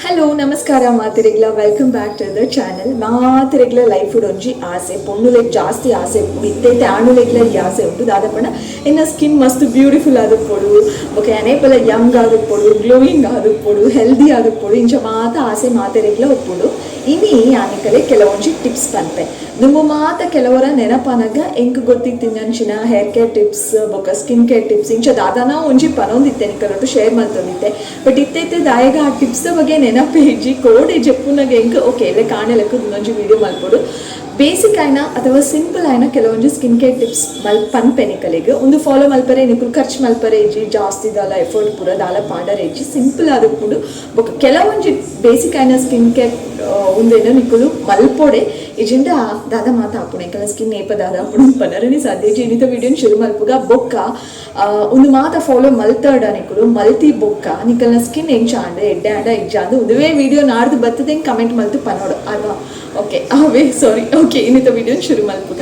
Hello, ನಮಸ್ಕಾರ ಮಾತೆರೆಗ್ಲ. Welcome back to the channel. ಮಾತೆರೆಗ್ಲ life ಒಂಜಿ ಆಸೆ. ಪೊಣ್ಣುಲೆಗ್ ಜಾಸ್ತಿ ಆಸೆ ಇತ್ತೈತೆ, ಆಣುಲೆಗ್ಲ ಈ ಆಸೆ ಉಂಟು. ದಾದಪಂಡ, ಎನ್ನ ಸ್ಕಿನ್ ಮಸ್ತ್ ಬ್ಯೂಟಿಫುಲ್ ಆದಿಪ್ಪೊಡು, ಬೊಕ ಏಪಲ ಯಂಗ್ ಆದಿಪ್ಪೊಡು, ಗ್ಲೋಯಿಂಗ್ ಆದಿಪ್ಪೊಡು, ಹೆಲ್ದಿ ಆದಿಪ್ಪೊಡು. ಇಂಚ ಮಾತ ಆಸೆ ಮಾತೆರೆಗ್ಲ ಉಪ್ಪುಂಡು. ಇನಿ ಯಾನಿಕಲೆ ಕೆಲವೊಂಜಿ ಟಿಪ್ಸ್ ಪನ್ಪೆ. ದುಂಬು ಮಾತ ಕೆಲವರ ನೆನಪನಗ ಎಂಕ್ ಗೊತ್ತಿತ್ತಿನಂಚಿನ ಹೇರ್ ಕೇರ್ ಟಿಪ್ಸ್ ಬೊಕ ಸ್ಕಿನ್ ಕೇರ್ ಟಿಪ್ಸ್ ಇಂಚ ದಾದನ ಒಂಜಿ ಪನೊಂದಿತ್ತೆ, ನಿಕಲೊಟ್ಟು ಶೇರ್ ಮಲ್ತೊಂದಿತ್ತೆ. ಬಟ್ ಇತ್ತೈತೆ ದಾಯಗ ಆ ಟಿಪ್ಸ್ ಬಗ್ಗೆ ನೆನಪೇ ಇಜ್ಜಿ. ಕೋಡೆ ಜೆಪ್ಪುನಗ ಎಂಕ್ ಓಕೆ ಎಲ್ಲೆ ಕಾಣೆಲಕ್ಕ ಒಂಜಿ ವಿಡಿಯೋ ಮಲ್ಪೊಡು. ಬೇಸಿಕ್ ಆಯ್ನ ಅಥವಾ ಸಿಂಪಲ್ ಆಯ್ನ ಕೆಲವೊಂಜಿ ಸ್ಕಿನ್ ಕೇರ್ ಟಿಪ್ಸ್ ಮಲ್ ಪನ್ಪೆ ನಿಕಲೆಗ್. ಉಂದು ಫಾಲೋ ಮಲ್ಪರೆ ನಿಕುಲು ಖರ್ಚು ಮಲ್ಪರೆ ಇಜ್ಜಿ, ಜಾಸ್ತಿ ದಾಲ ಎಫರ್ಟ್ ಪೂರ ದಾಲ ಪಾಡರೆ ಇಜ್ಜಿ. ಸಿಂಪಲ್ ಆದಿಪ್ಪುಂಡು. ಬೊಕ ಕೆಲವೊಂಜಿ ಬೇಸಿಕ್ ಆಯ್ನ ಸ್ಕಿನ್ ಕೇರ್ ಉಂದೇನು ನಿಕುಲು ಮಲ್ಪೊಡೆ, ಇಜಿಂಡ ದಾದ ಮಾತ ಆಪುಂಡು, ಎಂಕಲ್ನ ಸ್ಕಿನ್ ಏಪ ದಾದ ಆಪುಂಡು ಪನರನೆ ಸಾಧ್ಯ ಇಜ್ಜಿ. ಇನಿತ ವಿಡಿಯೋನ್ ಶುರು ಮಲ್ಪುಗ. ಬೊಕ್ಕ ಉಂದು ಮಾತ ಫಾಲೋ ಮಲ್ತಡ ನಿಕುಲು ಮಲ್ತಿ ಬೊಕ್ಕ ನಿಕಲ್ನ ಸ್ಕಿನ್ ಎಂಚ ಆಂಡ್, ಎಡ್ಡೆ ಆಂಡ ಇಜ್ಜ ಅಂದ್ ಉಂದುವೇ ವಿಡಿಯೋ ನಾಡ್ದು ಬತ್ತದ ಕಮೆಂಟ್ ಮಲ್ತು ಪನೋಡು ಅಲ್ವಾ? ಓಕೆ, ಅವೇ ಸಾರಿ. ಓಕೆ, ಇನ್ನಿತ ವಿಡಿಯೋನ್ ಶುರು ಮಲ್ಪುಗ.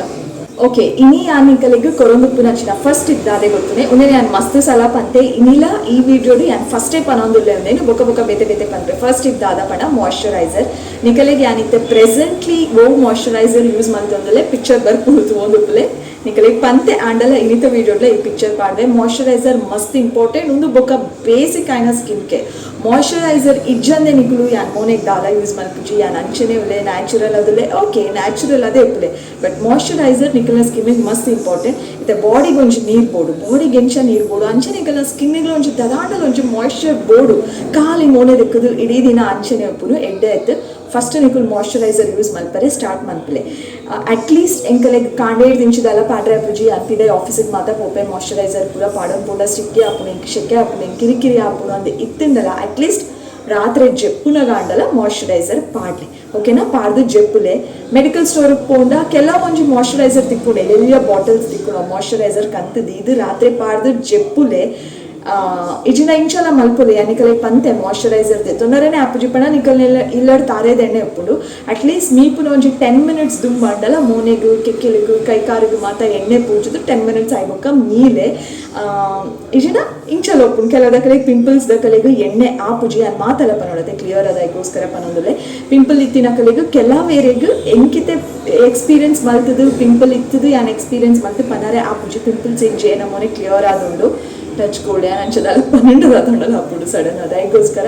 ಓಕೆ, ಇನಿ ಯಾನ್ ನಿಕಲೆಗ್ ಕೊರೊಂದುಪ್ಪುನಂಚಿನ ಫಸ್ಟ್ ಇದ್ದಾದೆ ಗೊತ್ತುನೆ. ಉಂದೆನೆ ಯಾನ್ ಮಸ್ತ್ ಸಲ ಪಂತೆ. ಇನಿಲ ಈ ವಿಡಿಯೋಡು ಯಾನ್ ಫಸ್ಟೇ ಪನೊಂದುಲ್ಲೆ ಉಂದೇನು. ಬೊಕ ಬೊಕ ಬೇತೆ ಬೇತೆ ಪನ್ಪೆ. ಫಸ್ಟ್ ಇದ್ದಾದ ಪಂಡ ಮಾಯಶ್ಚರೈಸರ್. ನಿಕಲೆಗ್ ಯಾನಿತ್ತೆ ಪ್ರೆಸೆಂಟ್ಲಿ ಓ ಮಾಯಶ್ಚರೈಸರ್ ಯೂಸ್ ಮಲ್ತೊಂದುಲ್ಲೆ, ಪಿಕ್ಚರ್ ಬರ್ಪುಂಡು, ತೂವೊಂದುಪ್ಪುಲೆ. ನಿಕಲೆಗ್ ಪಂತೆ ಆಂಡಲ ಇನಿತ ವಿಡಿಯೋಡ್ಲ ಈ ಪಿಕ್ಚರ್ ಪಾಡ್ವೆ. ಮಾಯಶ್ಚರೈಸರ್ ಮಸ್ತ್ ಇಂಪಾರ್ಟೆಂಟ್ ಉಂದು. ಬೊಕ ಬೇಸಿಕ್ ಆಯ್ನ ಸ್ಕಿನ್ ಕೇರ್. ಮಾಯಶ್ಚರೈಸರ್ ಇಜ್ಜಂದೆ ನಿಕುಲು ಯಾನ್ ಮೋನೆಗ್ ದಾಲ ಯೂಸ್ ಮಲ್ಪುಜಿ, ಯಾನ್ ಅಂಚನೆ ಉಲ್ಲೆ, ನ್ಯಾಚುರಲ್ ಅದುಲ್ಲೆ, ಓಕೆ, ನ್ಯಾಚುರಲ್ ಅದೇ ಉಪ್ಪುಲೆ. ಬಟ್ ಮಾಯಶ್ಚರೈಸರ್ ನಿಕಲ್ನ ಸ್ಕಿನ್ನಿಗೆ ಮಸ್ತ್ ಇಂಪಾರ್ಟೆಂಟ್. ಇತ್ತೆ ಬಾಡಿಗೆ ಒಂಜಿ ನೀರು ಬೋಡು, ಬಾಡಿಗೆ ಎಂಚ ನೀರು ಬೋಡು ಅಂಚೆ ನಿಕಲ್ನ ಸ್ಕಿನ್ನಿಗೆ ಒಂಜಿ ದದಾಂಡಲ ಒಂಜಿ ಮಾಯ್ಶ್ಚರ್ ಬೋಡು. ಖಾಲಿ ಮೋನೆ ದಿಕ್ಕದು ಇಡೀ ದಿನ ಅಂಚನೆ ಉಪ್ಪುನು ಎಡ್ಡೆ ಆಯ್ತು. ಫಸ್ಟ್ ನಿಕುಲು ಮಾಯ್ಶ್ಚರೈಸರ್ ಯೂಸ್ ಮಲ್ಪರೆ ಸ್ಟಾರ್ಟ್ ಮನ್ಪುಲೆ. ಅಟ್ಲೀಸ್ಟ್ ಎಂಕಲೆಗ್ ಕಾಂಡೇಡ್ ದಿಂಚಿದಲ್ಲ ಪಾಡ್ರೆ ಆಪುಜಿ ಅನ್ಪಿದೆ. ಆಫೀಸಿಗೆ ಮಾತ ಪೋಪೆ, ಮಾಯ್ಶ್ಚರೈಸರ್ ಪೂರ ಪಾಡೊಂದು ಪೋಂಡ ಸ್ಟಿಕ್ಕಿ ಆಪುಂಡು, ಎಂಕ್ ಶೆಕೆ ಆಪುಂಡು, ಎಂಕ್ ಕಿರಿಕಿರಿ ಆಪುಂಡು ಅಂದ್ ಇತ್ತಿಂಡಲ ಅಟ್ಲೀಸ್ಟ್ ರಾತ್ರಿ ಜೆಪ್ಪುನಗ ಆಂಡಲ ಮಾಯ್ಶ್ಚರೈಸರ್ ಪಾಡ್ಲಿ, ಓಕೆನಾ? ಪಾಡ್ದು ಜೆಪ್ಪುಲೆ. ಮೆಡಿಕಲ್ ಸ್ಟೋರ್ ಪೋಂಡ ಕೆಲವೊಂಜಿ ಮಾಯ್ಶ್ಚರೈಸರ್ ತಿಕ್ಕುಂಡು, ಎಲ್ಲೆಲ್ಲ ಬಾಟಲ್ಸ್ ತಿಕ್ಕುಂಡು. ಮಾಯ್ಶ್ಚರೈಸರ್ ಕಂತುದು ಇದು ರಾತ್ರಿ ಪಾಡ್ದು ಜೆಪ್ಪುಲೆ. ಇಜಿನ ಇಂಚಲ ಮಲ್ಪುಲೆ. ನಿಕಲೆ ಪಂತೆ, ಮಾಯ್ಶ್ಚರೈಸರ್ ತೊಂದರೆನೆ ಆಪುಜಿ ಪಂಡ ನಿಕಲ್ನೆಲ್ಲ ಇಲ್ಲಡ್ ತಾರೇದ ಎಣ್ಣೆ ಉಪ್ಪುಂಡು. ಅಟ್ಲೀಸ್ಟ್ ಮೀಪುನ ಒಂಜಿ 10 ಮಿನಿಟ್ಸ್ ದುಂಬಾಂಡಲ ಮೋನೆಗ್, ಕೆಕ್ಕಿಲಿಗ್, ಕೈ ಕಾರುಗ್ ಮಾತ ಎಣ್ಣೆ ಪೂಜುದು 10 ಮಿನಿಟ್ಸ್ ಆಯ್ಬೊಕ್ಕ ಮೀಲೆ. ಇಜಿನ ಇಂಚಲ ಉಪ್ಪುಂಡು. ಕೆಲವು ಪಿಂಪಲ್ಸ್ ದಕಲೆಗ್ ಎಣ್ಣೆ ಆಪುಜಿ ಅನ್ ಮಾತಲ ಪನೊಡತೆ. ಕ್ಲಿಯರ್ ಅದಾಯ್ಕೋಸ್ಕರ ಪನೊಂದುಲ್ಲೆ. ಪಿಂಪಲ್ ಇತ್ತಿನಕಲೆಗ್ ಕೆಲವೇರೆಗ್, ಎಂಕಿತೆ ಎಕ್ಸ್ಪೀರಿಯನ್ಸ್ ಮಲ್ತದು, ಪಿಂಪಲ್ ಇತ್ತದು ಯಾನ್ ಎಕ್ಸ್ಪೀರಿಯನ್ಸ್ ಮಲ್ತು ಪನರೆ ಆಪುಜಿ. ಪಿಂಪಲ್ಸ್ ಇಜ್ಜೆ, ನಮ್ಮನೆ ಕ್ಲಿಯರ್ ಆದುಂಡು. ಟಚ್ ಗೋಲ್ಡ್ ಯಾನ್ ಅಂಚದಲ್ಲ 12 ದಾತೊಂಡಲ ಆಪುಂಡು ಸಡನ್. ಅದಕ್ಕೋಸ್ಕರ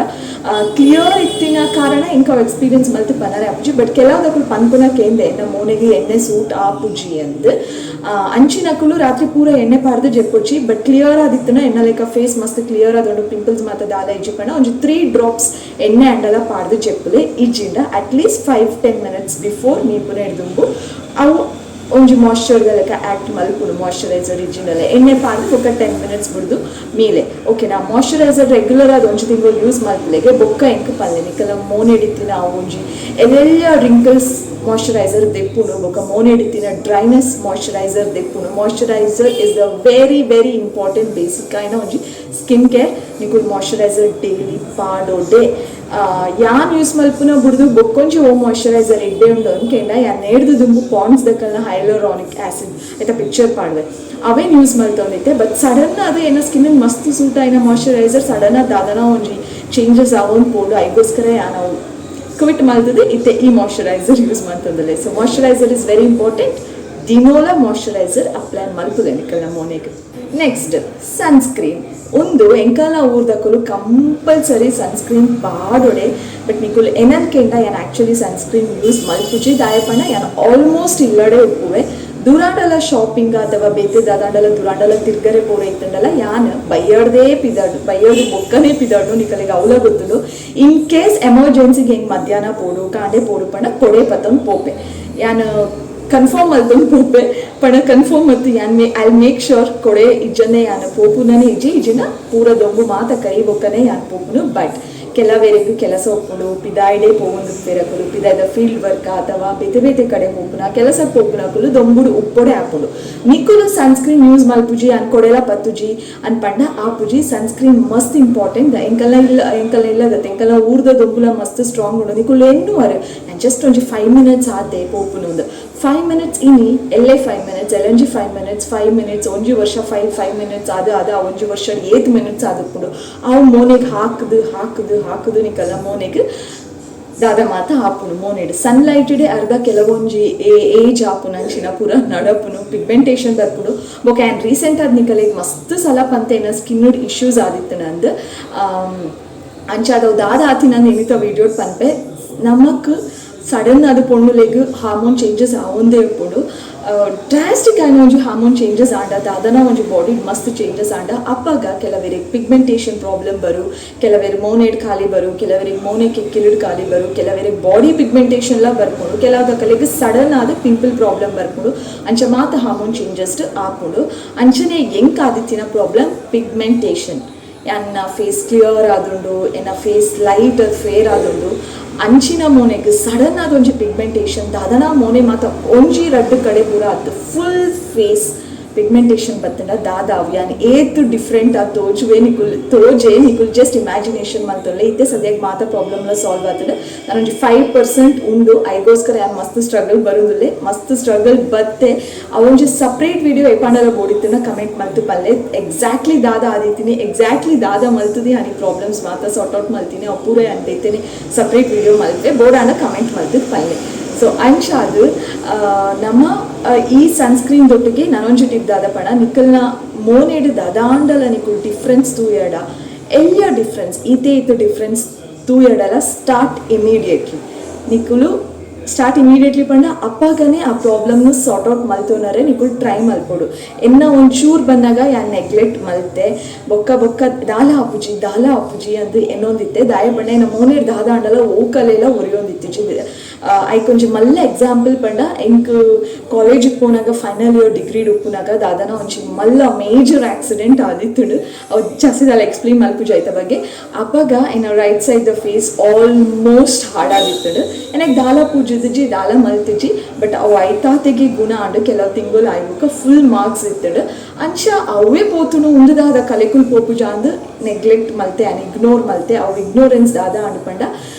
ಕ್ಲಿಯರ್ ಇತ್ತಿನ ಕಾರಣ ಎಂಕ್ ಅವು ಎಕ್ಸ್ಪೀರಿಯನ್ಸ್ ಮಲ್ತು ಪನರೆ ಆಪುಜಿ. ಬಟ್ ಕೆಲವುದಕ್ಕಲು ಪನ್ಪುನ ಕೇಂದೆ, ನಮ್ಮ ಮೋನೆಗೆ ಎಣ್ಣೆ ಸೂಟ್ ಆಪುಜಿ ಅಂದ್. ಅಂಚಿನಕುಲು ರಾತ್ರಿ ಪೂರ ಎಣ್ಣೆ ಪಾಡ್ದು ಜೆಪ್ಪೊಚ್ಚಿ. ಬಟ್ ಕ್ಲಿಯರ್ ಆದಿತ್ತನ ಎಣ್ಣೆ ಲೆಕ್ಕ ಫೇಸ್ ಮಸ್ತ್ ಕ್ಲಿಯರ್ ಆದುಂಡು, ಪಿಂಪಲ್ಸ್ ಮಾತ ದಾಲ ಇಜ್ಜಿ ಪಂಡ ಒಂಜಿ 3 ಡ್ರಾಪ್ಸ್ ಎಣ್ಣೆ ಅಂಡಲ ಪಾಡ್ದು ಜೆಪ್ಪುಲೆ. ಇಜ್ಜಿಂಡ ಅಟ್ಲೀಸ್ಟ್ 5-10 ಮಿನಿಟ್ಸ್ ಬಿಫೋರ್ ಮೀಪುನ ದುಂಬು ಅವು ಒಂಜಿ ಮಾಯ್ಶ್ಚರ್ ಲೆಕ್ಕ ಆಕ್ಟ್ ಮಲ್ಪುಂಡು. ಮಾಯ್ಶ್ಚರೈಸರ್ ಇಜ್ಜಿಂಡಲ ಎಣ್ಣೆ ಪಾಡ್ದು ಬೊಕ್ಕ 10 ಮಿನಿಟ್ಸ್ ಬುಡ್ದು ಮೇಲೆ, ಓಕೆನಾ? ಮಾಯ್ಶ್ಚರೈಸರ್ ರೆಗ್ಯುಲರ್ ಆದ್ ಒಂಜಿ ತಿಂಗಳು ಯೂಸ್ ಮಲ್ಪುಲೆಗೆ. ಬೊಕ್ಕ ಎಂಕ್ ಪಲ್ಲೆ, ನಿಕಲ ಮೋನೆಡಿತ್ತಿನ ಅವು ಒಂಜಿ ಎಲ್ಲೆಲ್ಲ ರಿಂಕಲ್ಸ್ ಮಾಯ್ಶ್ಚರೈಸರ್ ದೆಪ್ಪುಂಡು. ಬೊಕ್ಕ ಮೋನೆಡಿತ್ತಿನ ಡ್ರೈನೆಸ್ ಮಾಯ್ಶ್ಚರೈಸರ್ ದೆಪ್ಪುಂಡು. Moisturizer is a very very important basic ಆಯ್ನ ಒಂಜಿ ಸ್ಕಿನ್ ಕೇರ್. ನಿಕುಲು ಮಾಯ್ಶ್ಚರೈಸರ್ ಡೈಲಿ ಪಾಡೋಡೆ. ಯಾನ್ ಯೂಸ್ ಮಲ್ಪುನ ಬುಡ್ದು ಬೊಕ್ಕೊಂಜಿ ಓ ಮಾಯ್ಶ್ಚರೈಸರ್ ಎಡ್ಡೆ ಉಂಡು ಅನ್ಕೆಂಡ, ಯಾನ್ ನೇಡ್ದು ದುಂಬು ಪಾಂಡ್ಸ್ ದಕಲ್ನ ಹೈಲೋರಾನಿಕ್ ಆಸಿಡ್ ಐತ ಪಿಕ್ಚರ್ ಪಾಡ್ವೆ, ಅವೇನ್ ಯೂಸ್ ಮಲ್ತೊಂದಿತ್ತೆ. ಬಟ್ ಸಡನ್ ಅದು ಏನೋ ಸ್ಕಿನ್ ಮಸ್ತ್ ಸೂಟ್ ಆಯ್ನ ಮಾಯ್ಶ್ಚರೈಸರ್ ಸಡನ್ ದಾದನ ಒಂಜಿ ಚೇಂಜಸ್ ಆವೊಂದು ಪೋಂಡು. ಐಗೋಸ್ಕರ ಯಾನ್ ಅವು ಕ್ವಿಟ್ ಮಲ್ತದೆ ಇತ್ತೆ ಈ ಮಾಯ್ಶ್ಚರೈಸರ್ ಯೂಸ್ ಮಲ್ತೊಂದುಲ್ಲೆ. So moisturizer is very important. ದಿನೋಲ moisturiser apply ಮಲ್ಪುಲೆ ನಿಕಲ್ನ ಮೋನೆಗ್. Next sunscreen. ಒಂದು ಎಂಕಲ್ನ ಊರ್ದಕುಲು ಕಂಪಲ್ಸರಿ ಸನ್ಸ್ಕ್ರೀನ್ ಪಾಡೊಡೆ. ಬಟ್ ನಿಕುಲು ಎನನ್ ಕೆಂಡ ಯಾನ್ ಆಕ್ಚುಲಿ ಸನ್ಸ್ಕ್ರೀನ್ ಯೂಸ್ ಮಲ್ಪುಜಿ. ದಾಯಪಂಡ ಯಾನ್ ಆಲ್ಮೋಸ್ಟ್ ಇಲ್ಲಡೆ ಉಪ್ಪುವೆ. ದುರಾಂಡಲ ಶಾಪಿಂಗ್ ಅಥವಾ ಬೇತೆ ದಾದಾಂಡಲ ದುರಾಂಡಲ ತಿರ್ಗರೆ ಪೋರ ಇತ್ತಂಡಲ ಯಾನ್ ಬಯ್ಯಡ್ದೇ ಪಿದಾಡು, ಬಯ್ಯಡ್ದು ಬೊಕ್ಕನೇ ಪಿದಾಡು. ನಿಕಲೆಗ್ ಅವಲ ಗೊತ್ತುಂಡು. ಇನ್ ಕೇಸ್ ಎಮರ್ಜೆನ್ಸಿಗೆ ಹೆಂಗ್ ಮಧ್ಯಾಹ್ನ ಪೋಡು, ಕಾಂಡೆ ಪೋಡು ಪಂಡ ಕೊಡೆ ಪತ್ತೊಂದು ಪೋಪೆ. ಯಾನ್ ಕನ್ಫರ್ಮ್ ಮಲ್ತೊಂದು ಪೋಪೆ ಪಂಡ ಕನ್ಫರ್ಮ್ ಮತ್ತು ಯಾನ್ ಮೇ I make sure ಕೊಡೆ ಇಜ್ಜನೆ ಯಾನ್ ಪೋಪುನನೇ ಇಜ್ಜಿ. ಇಜ್ಜಿನ ಪೂರ ದೊಂಬು ಮಾತ ಕೈ ಬೊಕ್ಕನೆ ಯಾನ್ ಪೋಪುನು. ಬಟ್ ಕೆಲವೆರೆಗ್ ಕೆಲಸ ಉಪ್ಪುಂಡು, ಪಿದಾಯ್ಡೆ ಪೋವೊಂದು ಉಪ್ಪೆರಕುಲು, ಪಿದಾಯ್ದ ಫೀಲ್ಡ್ ವರ್ಕ್ ಅಥವಾ ಬೇತೆ ಬೇತೆ ಕಡೆ ಪೋಪುನ ಕೆಲಸ ಪೋಪುನಕುಲು ದೊಂಬುಡು ಉಪ್ಪೊಡೆ ಆಪುಂಡು. ನಿಕುಲು ಸನ್ಸ್ಕ್ರೀನ್ ಯೂಸ್ ಮಲ್ಪುಜಿ, ಅನ್ ಕೊಡೆಲ ಪತ್ತುಜಿ ಅನ್ ಪಂಡ ಆಪುಜಿ. ಸನ್ಸ್ಕ್ರೀನ್ ಮಸ್ತ್ ಇಂಪಾರ್ಟೆಂಟ್. ಎಂಕಲ್ನ ಇಲ್ಲ, ಎಂಕಲ್ನ ಇಲ್ಲದತ್ತೆ, ಎಂಕಲ್ನ ಊರ್ದ ದೊಂಬುಲ ಮಸ್ತ್ ಸ್ಟ್ರಾಂಗ್ ಉಂಡು. ನಿಕುಲು ಎನ್ನುವರು, ಜಸ್ಟ್ ಒಂಜಿ 5 ಮಿನಿಟ್ಸ್ ಆತೆ ಪೋಪುನು. 5 ಮಿನಿಟ್ಸ್ ಇನಿ ಎಲ್ಲೇ 5 ಮಿನಿಟ್ಸ್, ಎಲ್ಲೊಂಜಿ 5 ಮಿನಿಟ್ಸ್, 5 ಮಿನಿಟ್ಸ್, ಒಂಜಿ ವರ್ಷ ಫೈವ್ ಫೈವ್ ಮಿನಿಟ್ಸ್ ಅದು ಅದು ಒಂಜಿ ವರ್ಷ ಏತ್ ಮಿನಿಟ್ಸ್ ಆದುಪ್ಪುಂಡು. ಅವು ಮೋನೆಗ್ ಹಾಕುದು ಹಾಕುದು. ಹಾಕುದು ನಿಕಲ ಮೋನೆಗ್ ದಾದ ಮಾತ ಆಪುನು ಮೋನೆಡ್ ಸನ್ಲೈಟ್ ಅರ್ಧ ಕೆಲವೊಂಜಿ ಏಜ್ ಆಪುನ ಅಂಚಿನ ಪೂರ ನಡಪುನು ಪಿಗ್ಮೆಂಟೇಷನ್ ಬರ್ಪುನು. ಬೊಕ ಆ್ಯಂಡ್ ರೀಸೆಂಟ್ ಆದ್ ನಿಕಲೆಗ್ ಮಸ್ತ್ ಸಲ ಪಂತೇನ ಸ್ಕಿನ್ ಇಶ್ಯೂಸ್ ಆದಿತ್ತನಂದ್ ಅಂಚಾದವು ದಾದ ಆತಿನ ನಿಮಿತ್ತ ವೀಡಿಯೋ ಪನ್ಪೆ. ನಮಕ್ ಸಡನ್ ಅದು ಪೊಣ್ಣುಲೆಗ್ ಹಾರ್ಮೋನ್ ಚೇಂಜಸ್ ಆವೊಂದೇ ಇಪ್ಪುಂಡು. ಡ್ರಾಸ್ಟಿಕ್ ಆಯಿನ ಒಂಜಿ ಹಾರ್ಮೋನ್ ಚೇಂಜಸ್ ಆಂಡ ದಾದನ ಒಂಜಿ ಬಾಡಿ ಮಸ್ತ್ ಚೇಂಜಸ್ ಆಂಡ ಅಪ್ಪಗ ಕೆಲವರಿಗೆ ಪಿಗ್ಮೆಂಟೇಷನ್ ಪ್ರಾಬ್ಲಮ್ ಬರು, ಕೆಲವೆರ್ ಮೋನೆಡ್ ಖಾಲಿ ಬರು, ಕೆಲವರಿಗೆ ಮೋನೆ ಕೆಕ್ಕಿಲುಡ್ ಖಾಲಿ ಬರು, ಕೆಲವರಿಗೆ ಬಾಡಿ ಪಿಗ್ಮೆಂಟೇಷನ್ ಲ ಬರ್ಪುಂಡು, ಕೆಲವುದಕಲೆಗ್ ಸಡನ್ ಆದ್ ಪಿಂಪಲ್ ಪ್ರಾಬ್ಲಮ್ ಬರ್ಪುಂಡು. ಅಂಚ ಮಾತ ಹಾರ್ಮೋನ್ ಚೇಂಜಸ್ ಆಪುಂಡು. ಅಂಚನೆ ಎಂಕ್ ಆದಿತ್ತಿನ ಪ್ರಾಬ್ಲಮ್ ಪಿಗ್ಮೆಂಟೇಷನ್. ಎನ್ನ ಫೇಸ್ ಕ್ಲಿಯರ್ ಆದುಂಡು, ಎನ್ನ face light fair ಆದುಂಡು. ಅಂಚಿನ ಮೋನೆಗ್ ಸಡನ್ ಆದ ಒಂಜಿ ಪಿಗ್ಮೆಂಟೇಷನ್ ದಾದನ ಮೋನೆ ಮಾತ ಒಂಜಿ ರಡ್ಡು ಕಡೆ ಪೂರ ಆತು full face pigmentation ಬತ್ತಂಡ ದಾದಾವ್ ಯಾನ್ ಏತ್ ಡಿಫ್ರೆಂಟ್ ಆದ್ ತೋಜುವೆ ನಿಕುಲ್ ತೋಜೆ ನಿಕುಲ್ ಜಸ್ಟ್ ಇಮ್ಯಾಜಿನೇಷನ್ ಮಲ್ತೊಲ್ಲೆ. ಇತ್ತೆ ಸದ್ಯಕ್ಕೆ ಮಾತ ಪ್ರಾಬ್ಲಮ್ಲ ಸಾಲ್ವ್ ಆತುಂಡು. ನಾನೊಂಜಿ 5% ಉಂಡು, ಐಗೋಸ್ಕರ ಯಾನ್ ಮಸ್ತ್ ಸ್ಟ್ರಗಲ್ ಬರುದಿಲ್ಲೆ, ಮಸ್ತ್ ಸ್ಟ್ರಗಲ್ ಬತ್ತೆ. ಅವೊಂಜಿ ಸಪ್ರೇಟ್ ವಿಡಿಯೋ ಏಪಾಂಡಲ ಬೋಡಿತ್ತುಂಡ ಕಮೆಂಟ್ ಮಲ್ತು ಪಲ್ಲೆ ಎಕ್ಸಾಕ್ಟ್ಲಿ ದಾದ ಆದಿತ್ತೀನಿ, ಎಕ್ಸಾಕ್ಟ್ಲಿ ದಾದ ಮಲ್ತದಿ ಯಾನ್ ಈ ಪ್ರಾಬ್ಲಮ್ಸ್ ಮಾತ ಸಾರ್ಟ್ ಔಟ್ ಮಲ್ತೀನಿ, ಅವು ಪೂರ ಯಾನ್ ಬೇತೆನೆ ಸಪ್ರೇಟ್ ವಿಡಿಯೋ ಮಲ್ತೆ ಬೋಡಾಂಡ ಕಮೆಂಟ್ ಮಲ್ತದ್ ಪಲ್ಲೆ. ಸೊ ಅಂಚಾದ್ ನಮ್ಮ ಈ ಸನ್ಸ್ಕ್ರೀನ್ ದೊಟ್ಟಿಗೆ ನಾನೊಂಜಿ ಟಿಪ್ ದಾದ ಪಣ ನಿಕಲ್ನ ಮೋನೆಡ್ ದಾದಾಂಡಲ ನಿಕುಲ್ ಡಿಫ್ರೆನ್ಸ್ ತೂಯಡ ಎಲ್ಯ ಡಿಫ್ರೆನ್ಸ್ ಈತೆ ಇತ್ತು ಡಿಫ್ರೆನ್ಸ್ ತೂಯಡಲ ಸ್ಟಾರ್ಟ್ ಇಮಿಡಿಯೇಟ್ಲಿ. ನಿಕುಲು ಸ್ಟಾರ್ಟ್ ಇಮಿಡಿಯೇಟ್ಲಿ ಪಂಡ ಅಪ್ಪಗನೆ ಆ ಪ್ರಾಬ್ಲಮ್ನು ಸಾರ್ಟ್ ಔಟ್ ಮಲ್ತೊನರೆ ನಿಕುಲು ಟ್ರೈ ಮಲ್ಪೊಡು. ಎನ್ನ ಒಂಚೂರು ಬಂದಾಗ ಯಾನ್ ನೆಗ್ಲೆಕ್ಟ್ ಮಲ್ತೆ, ಬೊಕ್ಕ ಬೊಕ್ಕ ದಾಲ ಆಪುಜಿ ದಾಲ ಆಪುಜಿ ಅಂದ್ ಎನ್ನೊಂದಿತ್ತೆ. ದಾಯ ಪಂಡ ಎನ್ನ ಮೋನೆಡ್ ದಾದ ಆಂಡಲ ಓಕಲೆಲ ಒರಿಯೊಂದಿತ್ತಿಜಿ. ಐಕೊಂಜಿ ಮಲ್ಲ ಎಕ್ಸಾಂಪಲ್ ಪಂಡ ಎಂಕ್ ಕಾಲೇಜಿಗೆ ಪೋನಾಗ final year degree ಉಪ್ಪುನಾಗ ದಾದನ ಒಂಜಿ ಮಲ್ಲ ಮೇಜರ್ ಆಕ್ಸಿಡೆಂಟ್ ಆದಿತ್ತುಂಡು. ಅವು ಜಾಸ್ತಿ ದಾಲ ಎಕ್ಸ್ಪ್ಲೇನ್ ಮಲ್ಪುಜಿ ಐತ ಬಗ್ಗೆ. ಅಪಗ ಎನ್ನ right side the face almost ಹಾಳಾದಿತ್ತುಂಡು. ಎನಕ್ ದಾಲ ಪೂಜಿದಿಜಿ ದಾಲ ಮಲ್ತಿಜಿ, ಬಟ್ ಅವು ಐತಾತೆಗೆ ಗುಣ ಆಂಡ್. ಕೆಲವು ತಿಂಗಳು ಆಯ್ಬುಕ ಫುಲ್ ಮಾರ್ಕ್ಸ್ ಇತ್ತುಂಡು. ಅಂಚ ಅವೇ ಪೋತುನು ಉಂದುದಾದ ಕಲೆಕುಲ್ ಪೋಪುಜ ಅಂದ್ ನೆಗ್ಲೆಕ್ಟ್ ಮಲ್ತೆ, ಆನ್ ಇಗ್ನೋರ್ ಮಲ್ತೆ. ಅವು ಇಗ್ನೋರೆನ್ಸ್ ದಾದ ಆಂಡ್ ಪಂಡ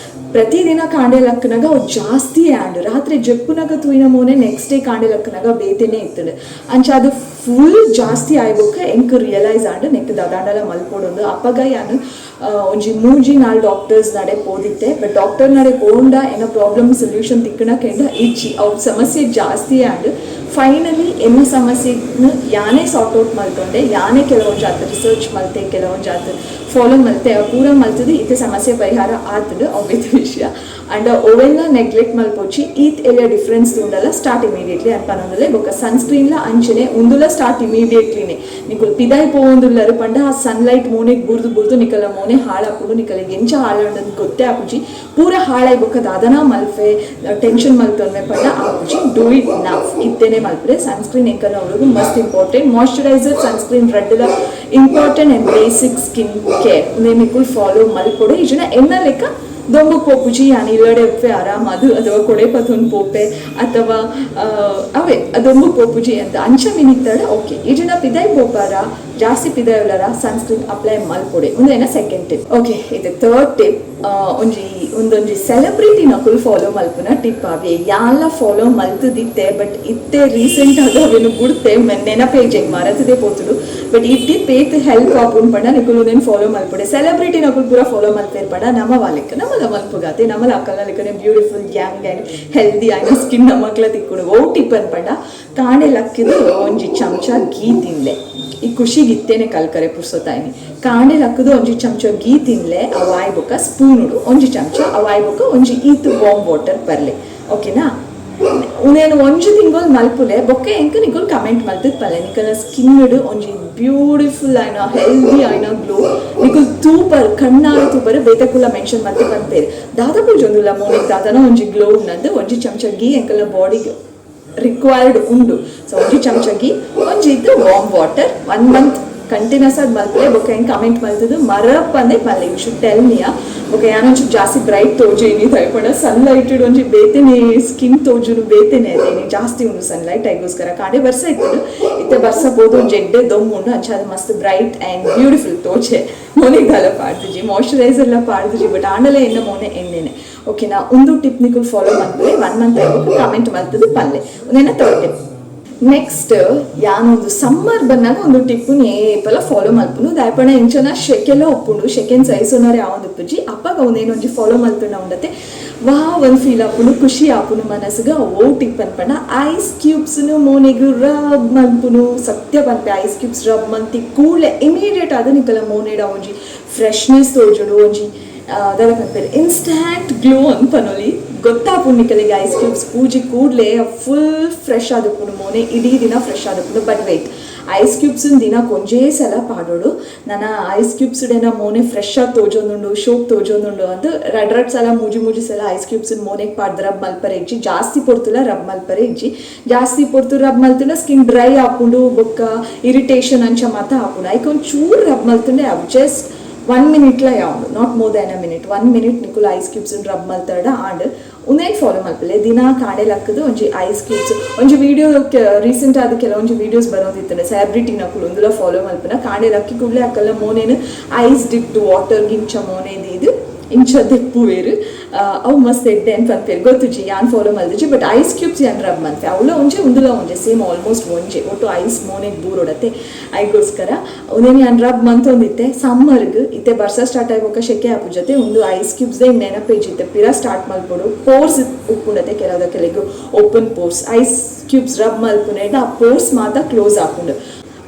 ಪ್ರತಿದಿನ ಕಾಂಡೆ ಲಕ್ಕನಾಗ ಅವು ಜಾಸ್ತಿ ಆಂಡ್. ರಾತ್ರಿ ಜಪ್ಪುನಾಗ ತೂಯಿನ ಮೋನೆ ನೆಕ್ಸ್ಟ್ ಡೇ ಕಾಂಡೆ ಲಕ್ಕನಾಗ ಬೇತೆನೆ ಇತ್ತುಂಡು. ಅಂಚ ಅದು ಫುಲ್ ಜಾಸ್ತಿ ಆಯ್ಬೊಕ್ಕ ಎಂಕ್ ರಿಯಲೈಸ್ ಆಂಡ್ ನೆಕ್ ದಾದಾಂಡಲ ಮಲ್ಪೊಡೊಂದು. ಅಪಗ ಯಾನ್ ಒಂಜಿ 3-4 ಡಾಕ್ಟರ್ಸ್ ನಡೆ ಪೋದಿತ್ತೆ. ಬಟ್ ಡಾಕ್ಟರ್ ನಡೆ ಪೋಂಡ ಎನ್ನ ಪ್ರಾಬ್ಲಮ್ ಸೊಲ್ಯೂಷನ್ ತಿಕ್ಕಣ ಕೆಂಡ ಇಜ್ಜಿ, ಅವು ಸಮಸ್ಯೆ ಜಾಸ್ತಿ ಆಂಡ್. ಫೈನಲಿ ಎನ್ನ ಸಮಸ್ಯೆನ ಯಾನೇ ಸಾರ್ಟ್ ಔಟ್ ಮಲ್ತೊಂಡೆ, ಯಾನೇ ಕೆಲವೊಂದು ಜಾತ ರಿಸರ್ಚ್ ಮಲ್ತೆ, ಕೆಲವೊಂದು ಜಾತ ಫಾಲೋ ಮಲ್ತೆ, ಅವು ಪೂರ ಮಲ್ತದು ಇತ್ತೆ ಸಮಸ್ಯೆ ಪರಿಹಾರ ಆತುಂಡು. ಅವು ವಿಷಯ ಅಂಡ್ ಅವೆಲ್ಲ ನೆಗ್ಲೆಕ್ಟ್ ಮಲ್ಪೊಚ್ಚಿ. ಈತ್ ಎಲ್ಲ ಡಿಫ್ರೆನ್ಸ್ ಉಂಡಲ್ಲ ಸ್ಟಾರ್ಟ್ ಇಮಿಡಿಯೇಟ್ಲಿ ಅನ್ಪನೊಂದುಲ್ಲೆ. ಬೊಕ್ಕ ಸನ್ಸ್ಕ್ರೀನ್ಲ ಅಂಚನೆ ಉಂದುಲ ಸ್ಟಾರ್ಟ್ ಇಮಿಡಿಯೇಟ್ಲಿನೇ. ನಿಕುಲ್ ಪಿದಾಯ್ ಪೋವೊಂದುಲ್ಲರು ಪಂಡ ಆ ಸನ್ಲೈಟ್ ಮೋನೆಗ್ ಬುರ್ದು ಬುರ್ದು ನಿಕಲ ಮೋನೆ ಹಾಳಾಪುಂಡು. ನಿಕಲಿಗೆ ಎಂಚ ಹಾಳಾಂಡಂದ್ ಗೊತ್ತೇ ಆಪುಜಿ. ಪೂರ ಹಾಳಾಯ್ ಬೊಕ್ಕ ದಾದನ ಮಲ್ಫೆ ಟೆನ್ಷನ್ ಮಲ್ತೊನ್ಮೆ ಪಂಡ ಆಪುಜಿ. Do it now, ಇತ್ತೇನೆ ಮಲ್ಪುಲೆ. ಸನ್ಸ್ಕ್ರೀನ್ ಎಂಕಲ್ನ ಅವ್ರಿಗೆ ಮಸ್ತ್ important. Moisturiser sunscreen ರಡ್ಡಲ important and basic skin care. ಉಂದೆ ನಿಕುಲ್ ಫಾಲೋ ಮಲ್ಪೊಡು. ಇಜ್ಜಿಂಡ ಎನ್ನ ಲೆಕ್ಕ ದೊಂಬು ಪೋಪುಜಿ ಯಾನ್ ಇಲ್ಲಡೆ ಉಪ್ಪೆ ಆರಾಮ್ ಅದು ಅಥವಾ ಕೊಡೆ ಪತೊಂದು ಪೋಪೆ ಅಥವಾ ಅವೇ ದೊಂಬು ಪೋಪುಜಿ ಅಂತ ಅಂಚ ಮಿನಿತ್ತಡ ಓಕೆ. ಇಜ್ಜಿಂಡ ಪಿದಾಯ್ ಪೋಪಾರ ಜಾಸ್ತಿ ಪಿದಾಯ್ ಉಲ್ಲರ ಸನ್ಸ್ಕ್ರೀನ್ ಅಪ್ಲೈ ಮಲ್ಪೊಡೆ. ಉಂದೇನ second tip. Okay, ಇದು ಥರ್ಡ್ ಟಿಪ್. ಒಂಜಿ ಒಂದೊಂಜಿ ಸೆಲೆಬ್ರಿಟಿ ನಕುಲ್ ಫಾಲೋ ಮಲ್ಪುನ ಟಿಪ್ ಆವೆ. ಯಾಲ ಫಾಲೋ ಮಲ್ತದಿತ್ತೆ, ಬಟ್ ಇತ್ತೆ ರೀಸೆಂಟ್ ಆದ ಅವೇನು ಬುಡ್ತೆ ನೆನಪೇಜೆಗ್ ಮರತದೆ ಪೋತುಡು. ಬಟ್ ಈ ಟಿಪ್ ಏತ್ ಹೆಲ್ಪ್ ಆಪುಂಡು ಪಂಡ ನಿಕುಲು ಉಂದೆನ್ ಫಾಲೋ ಮಲ್ಪೊಡೆ. ಸೆಲೆಬ್ರಿಟಿ ನಕುಲ್ ಪೂರ ಫಾಲೋ ಮಲ್ಪೇರ್ ಪಂಡ ನಮ ವಾಲೆಕ್ಕ ನಮಲ ಮಲ್ಪುಗಾತೆ ನಮಲ ಅಕ್ಕಲ್ನ ಲೆಕ್ಕನೆ beautiful Young and healthy ಆಯ್ನ ಸ್ಕಿನ್ ನಮಕ್ಲ ತಿಕ್ಕುಡು. ಓ ಟಿಪ್ ಅನ್ಪಂಡ ಕಾಂಡೆ ಲಕ್ಕಿದು ಒಂಜಿ ಚಮಚ ಗೀ ತಿನ್ಲೆ. ಈ ಖುಷಿಗೆ ಇತ್ತೇನೆ ಕಲ್ಕರೆ ಪುರ್ಸೊತಾಯಿನಿ. ಕಾಂಡೆ ಲಕ್ಕದು ಒಂಜಿ ಚಮಚ ಗೀ ತಿನ್ಲೆ, ಅವಾಯ್ ಬೊಕ್ಕ ಸ್ಪೂನುಡು ಒಂಜಿ ಚಮಚ, ಅವಾಯ್ ಬೊಕ್ಕ ಒಂಜಿ ಈತ್ ವಾರ್ಮ್ ವಾಟರ್ ಬರ್ಲೆ, ಓಕೆನಾ? ಉಂದೇನು ಒಂಜಿ ತಿಂಗೊಲ್ ಮಲ್ಪುಲೆ. ಬೊಕ್ಕ ಎಂಕ್ ನಿಕುಲ್ ಕಮೆಂಟ್ ಮಲ್ತದ್ ಪಲ್ಲೆ. ನಿಕಲ್ನ ಸ್ಕಿನ್ ಒಂಜಿ ಬ್ಯೂಟಿಫುಲ್ ಆಯ್ನ ಹೆಲ್ದಿ ಆಯ್ನ ಗ್ಲೋ ನಿಕುಲ್ ತೂಪರ್, ಕಣ್ಣಾರ ತೂಪರ್. ಬೇತಕುಲ ಮೆನ್ಷನ್ ಮಲ್ತ್ ಪನ್ಪೇರು ದಾದ ಪೂಜೊಂದುಲ್ಲ ಮೋನಿಗ್ ದಾದನ ಒಂಜಿ ಗ್ಲೋ ಉನ್ನದು. ಒಂಜಿ ಚಮಚ ಗೀ ಎಂಕಲ್ನ ಬಾಡಿಗೆ ರಿಕ್ವೈರ್ಡ್ ಉಂಡು. ಸೊ ಒಂಜಿ ಚಮಚ ಗೀ, ಒಂಜಿ ಇದ್ದು warm water, 1 month continuous ಆಗಿ ಮಲ್ಪಲೆ. ಬೊಕ್ಕ ಹೆಂಗೆ ಕಮೆಂಟ್ ಮಲ್ತದ್ದು ಮರಪ್ಪಂದೆ ಪಲ್ಲೆ. You should tell me. ಬೊಕ್ಕ ಯಾನೊಂಚೂರು ಜಾಸ್ತಿ ಬ್ರೈಟ್ ತೋಜೇನಿ ದಯಪಂಡ ಸನ್ಲೈಟ್ ಒಂಜಿ ಬೇತೆನೆ ಸ್ಕಿನ್ ತೋಜುನು ಬೇತೆನೆ ಅದೇನಿ ಜಾಸ್ತಿ ಉಂಡು ಸನ್ಲೈಟ್. ಐಗೋಸ್ಕರ ಕಾಡೆ ಬರ್ಸ ಇತ್ತು, ಇತ್ತೆ ಬರ್ಸ ಬೋದು ಒಂಜಿ ಎಡ್ಡೆ ದೊಮ್ಮು ಉಂಡು. ಅಂಚ ಅದು ಮಸ್ತ್ bright and beautiful ತೋಚೆ. ಮೋನೆಗ್ ದಾಲ ಪಾಡ್ದಿಜಿ, ಮಾಯ್ಚರೈಸರ್ ಎಲ್ಲ ಪಾಡ್ದಿಜಿ, ಬಟ್ ಆಂಡಲೇ ಎನ್ನ ಮೋನೆ ಎಣ್ಣೆನೆ, ಓಕೆನಾ? ಒಂದು ಟಿಪ್ ನಿಕುಲ್ ಫಾಲೋ ಮಲ್ಪಲೆ. 1 ಮಂತ್ ಆಯ್ಬೊಕ್ಕ ಕಮೆಂಟ್ ಮಲ್ತದ್ದು ಪಲ್ಲೆ. ಒಂದೇನ ಥರ್ಡ್ ಟಿಪ್. ನೆಕ್ಸ್ಟ್ ಯಾನೊಂದು ಸಮ್ಮರ್ ಬನ್ನಾಗ ಒಂದು ಟಿಪ್ಪುನ್ ಏಪಲ ಫಾಲೋ ಮಲ್ಪುನು. ದಾಯಪಣ ಎಂಚನ ಶೆಕೆಲ ಉಪ್ಪುಂಡು, ಶೆಕೆನ್ ಸೈಸೋನರೆ ಯಾವೊಂದು ಉಪ್ಪುಜಿ. ಅಪ್ಪಗ ಒಂದೇನೊಂಜಿ ಫಾಲೋ ಮಲ್ತುಂಡ ಉಂಡತೆ ವಾ ಒಂದು ಫೀಲ್ ಆಪುಂಡು, ಖುಷಿ ಆಪುಂಡು ಮನಸ್ಸುಗ. ಓ ಟಿಪ್ ಅನ್ಪಂಡ ಐಸ್ ಕ್ಯೂಬ್ಸ್ ಮೋನೆಗ್ ರಬ್ ಮಲ್ಪುನು. ಸತ್ಯ ಪನ್ಪೆ, ಐಸ್ ಕ್ಯೂಬ್ಸ್ ರಬ್ ಮಲ್ತಿ ಕೂಡ್ಲೆ ಇಮಿಡಿಯೇಟ್ ಆದ್ ನಿಕಲ ಮೋನೆಡ ಒಂಜಿ ಫ್ರೆಶ್ನೆಸ್ ತೋಜುಂಡು, ಒಂಜಿ ದಾದ ಪನ್ಪೆರ್ ಇನ್ಸ್ಟ್ಯಾಂಟ್ ಗ್ಲೋ ಅನ್ಪನೊಲಿ. ಗೊತ್ತಾಪುಂಡು ನಿಕಲೆಗ್, ಐಸ್ ಕ್ಯೂಬ್ಸ್ ಪೂಜಿ ಕೂಡ್ಲೆ ಫುಲ್ ಫ್ರೆಶ್ ಆದುಪ್ಪುಂಡು ಮೋನೆ, ಇಡೀ ದಿನ ಫ್ರೆಶ್ ಆದುಪ್ಪುಂಡು. ಬಟ್ ವೆಯ್ಟ್, ಐಸ್ ಕ್ಯೂಬ್ಸ್ ದಿನ ಒಂಜೇ ಸಲ ಪಾಡೋಡು. ನನ ಐಸ್ ಕ್ಯೂಬ್ಸ್ ಏನ ಮೋನೆ ಫ್ರೆಶ್ ಆಗಿ ತೋಜೊಂದುಂಡು, ಶೋಕ್ ತೋಜೊಂದುಂಡು ಅಂದ್ ರಡ್ ರಡ್ ಸಲ, ಮೂಜಿ ಮೂಜಿ ಸಲ ಐಸ್ ಕ್ಯೂಬ್ಸ್ ಮೋನೆಗ್ ಪಾಡ್ದ್ ರಬ್ ಮಲ್ಪರೆ ಇಜ್ಜಿ. ಜಾಸ್ತಿ ಪೊರ್ತುಲ ರಬ್ ಮಲ್ಪರೆ ಇಜ್ಜಿ. ಜಾಸ್ತಿ ಪೊರ್ತು ರಬ್ ಮಲ್ತುಂಡ ಸ್ಕಿನ್ ಡ್ರೈ ಆಪುಂಡು, ಬೊಕ್ಕ ಇರಿಟೇಷನ್ ಅಂಚ ಮಾತ ಆಪುಂಡು. ಐಕ್ ಒಂಚೂರು ರಬ್ ಮಲ್ತುಂಡೆ ಅವು ಜಸ್ಟ್ ಒನ್ ಮಿನಿಟ್ಲ ಯಾವುದು, not more than a minute. 1 minute ನಿಕುಲು ಐಸ್ ಕ್ಯೂಬ್ಸ್ ರಬ್ ಮಲ್ತಡ ಆಂಡ್. ಉಂದೇನ್ ಫಾಲೋ ಮಲ್ಪಲೆ, ದಿನ ಕಾಡೆ ಲಕ್ಕದು ಒಂಜಿ ಐಸ್ ಕ್ಯೂಬ್ಸ್. ಒಂಜಿ ವಿಡಿಯೋ ರೀಸೆಂಟ್ ಆದ ಕೆಲವೊಂಜಿ ವಿಡಿಯೋಸ್ ಬರೋದಿತ್ತು, ಸೆಲೆಬ್ರಿಟಿ ನಕುಲು ಉಂದುಲ ಫಾಲೋ ಮಲ್ಪನ. ಕಾಡೆ ಲಕ್ಕಿ ಕೂಡಲೇ ಅಕ್ಕಲ್ಲ ಮೋನೇನು ಐಸ್ ಡಿಪ್ಡ್ ವಾಟರ್ ಗಿಂಚ ಮೋನೆ ದೀದು ಇಂಚ ದೆಪ್ಪುವೆರ್. ಅವು ಮಸ್ತ್ ಎಡ್ಡೆ ಅಂತ ಪನ್ಪೆರ್. ಗೊತ್ತುಜಿ, ಯಾನ್ ಫಾಲೋ ಮಲ್ದಿಜಿ. ಬಟ್ ಐಸ್ ಕ್ಯೂಬ್ಸ್ ಯಾನ್ ರಬ್ ಮಲ್ಪೆ. ಅವಳ ಒಂಜೆ ಉಂದುಲ ಒಂಜೆ ಸೇಮ್ ಆಲ್ಮೋಸ್ಟ್ ಒಂಜೆ. ಒಟ್ಟು ಐಸ್ ಮೋನೆಗ್ ಬೂರೊಡತ್ತೆ, ಐಗೋಸ್ಕರ ಉಂದೇನ್ ಯಾನ್ ರಬ್ ಮಂತೊಂದಿತ್ತೆ ಸಮ್ಮರ್ಗ್. ಇತ್ತೆ ಬರ್ಸ ಸ್ಟಾರ್ಟ್ ಆಗಿ ಶೆಕೆ ಆಪು ಜೊತೆ ಒಂದು ಐಸ್ ಕ್ಯೂಬ್ಸ್ ನೆನಪೇಜಿತ್ತೆ, ಪಿರ ಸ್ಟಾರ್ಟ್ ಮಲ್ಪೊಡು. ಪೋರ್ಸ್ ಉಪ್ಪುಂಡತೆ ಕೆಲವುದ ಕೆಲವು open pores, ice cubes rub ಮಲ್ಪುನೆ ಆ ಪೋರ್ಸ್ ಮಾತ ಕ್ಲೋಸ್ ಆಪುಂಡು.